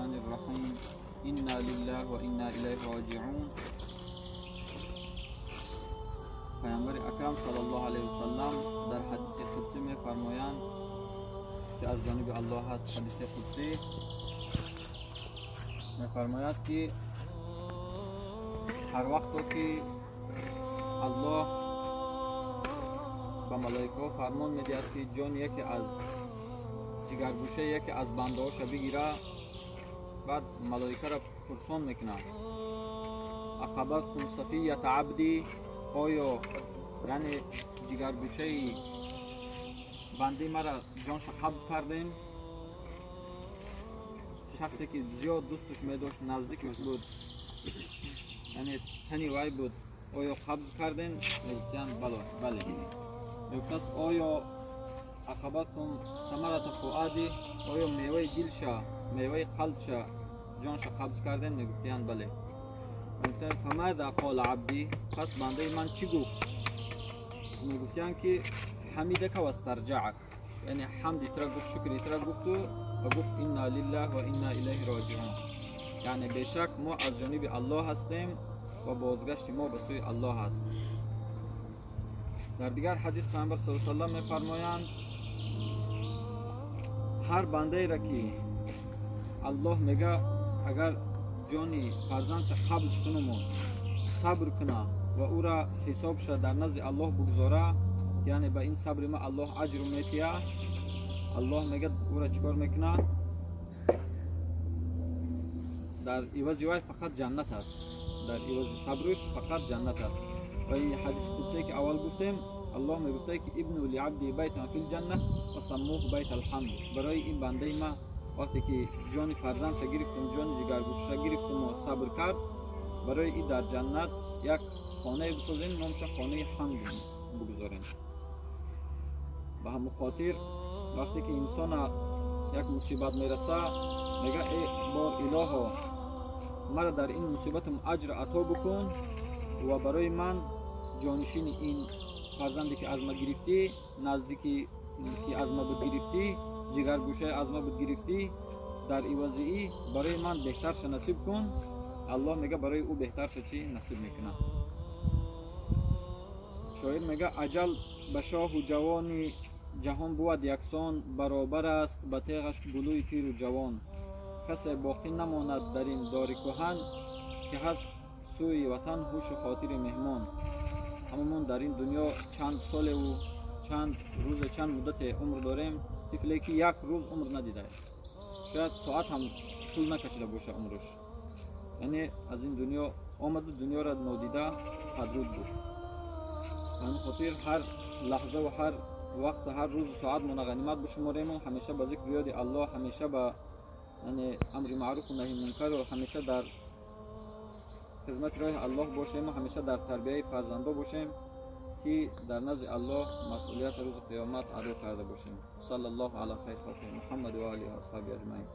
الرحمن الرحیم. انا لله و انا الیه راجعون. پیامبر اکرم صلی الله علیه و سلم در حدیث قدسی می فرمایند که از جانب الله هست. حدیث قدسی می فرماید که هر وقت که الله به ملائکه فرمان میدهد که جان یکی از جگرگوشه یکی از بنده هاش بگیره، بعد ملائکه را پرسان میکنه عقبتکم صفیت عبدی، آیا یعنی جگرگوشه بنده مرا جانش قبض کردیم؟ شخصی که زیاد دوستش میداشت، نزدیکش بود، یعنی تنی وای بود، آیا قبض کردین؟ میگفتن بله. میگفت آیا عقبتکم ثمرت فؤادی، آیا میوه دلشه، میوه قلبشه، جانش قبض کردن؟ میگفتن بله. میگفتن فماذا قال عبدی، پس بنده من چی گفت؟ میگفتن که حمیدک و استرجعک، یعنی حمد ترا گفت، شکر ترا گفت و گفت انا لله و انا الیه راجعون، یعنی بیشک ما از جانب الله هستیم و بازگشت ما به سوی الله هست. در دیگر حدیث پیامبر صلی الله علیه و سلم میفرمایند هر بنده ای را که الله میگه اگر جانی فرزندش قبض کنم و صبر کنه و او را حسابش در نزد الله بگذاره، یعنی به این صبر ما الله اجر میتیه، الله میگه او را چیکار میکنه؟ در عوض وی فقط جنت است، در عوض صبرش فقط جنت است. و این حدیث قدسی که اول گفتیم الله میگفته که ابنوا لعبدی بیتا فی الجنه و سموه بیت الحمد، برای این بنده ما وقتی که جان فرزندش گرفتم، جان جگرگوشش گرفتم و صبر کرد، برای این در جنت یک خانه بسازیم نامش خانه حمد بگذاریم. به همون خاطر وقتی که انسان یک مصیبت میرسه میگه ای بار الهو مرا در این مصیبتم اجر عطا بکن و برای من جانشین این فرزندی که از ما گرفتی، نزدیکی که از ما بود گرفتی، جگرگوشه از ما بود گرفتی، در عوض ای برای من بهترش نصیب کن. الله میگه برای او بهترش چی نصیب میکنه. شاعر میگه اجل به شاه و جوانی جهان بود یکسان، برابر است به تیغش گلوی پیر و جوان. کسی باقی نماند در این دار کهن، که هست سوی وطن هوش و خاطر مهمان. هممون در این دنیا چند سال و چند روز چند مدت عمر داریم، طفلی که یک روز عمر ندیده، شاید ساعت هم طول نکشیده باشه عمرش، یعنی از این دنیا آمد و دنیا را نادیده پدرود بود. به خاطر هر لحظه و هر وقت و هر روز و ساعت مون غنیمت بشماریم و همیشه به ذکر یاد الله، همیشه به یعنی امر معروف و نهی منکر و همیشه در خدمت راه الله باشیم و همیشه در تربیه فرزنده باشیم که در نزد الله مسئولیت روز قیامت ادا کرده باشیم. صلی الله علی خیر خلق محمد و آله و اصحابه اجمعین.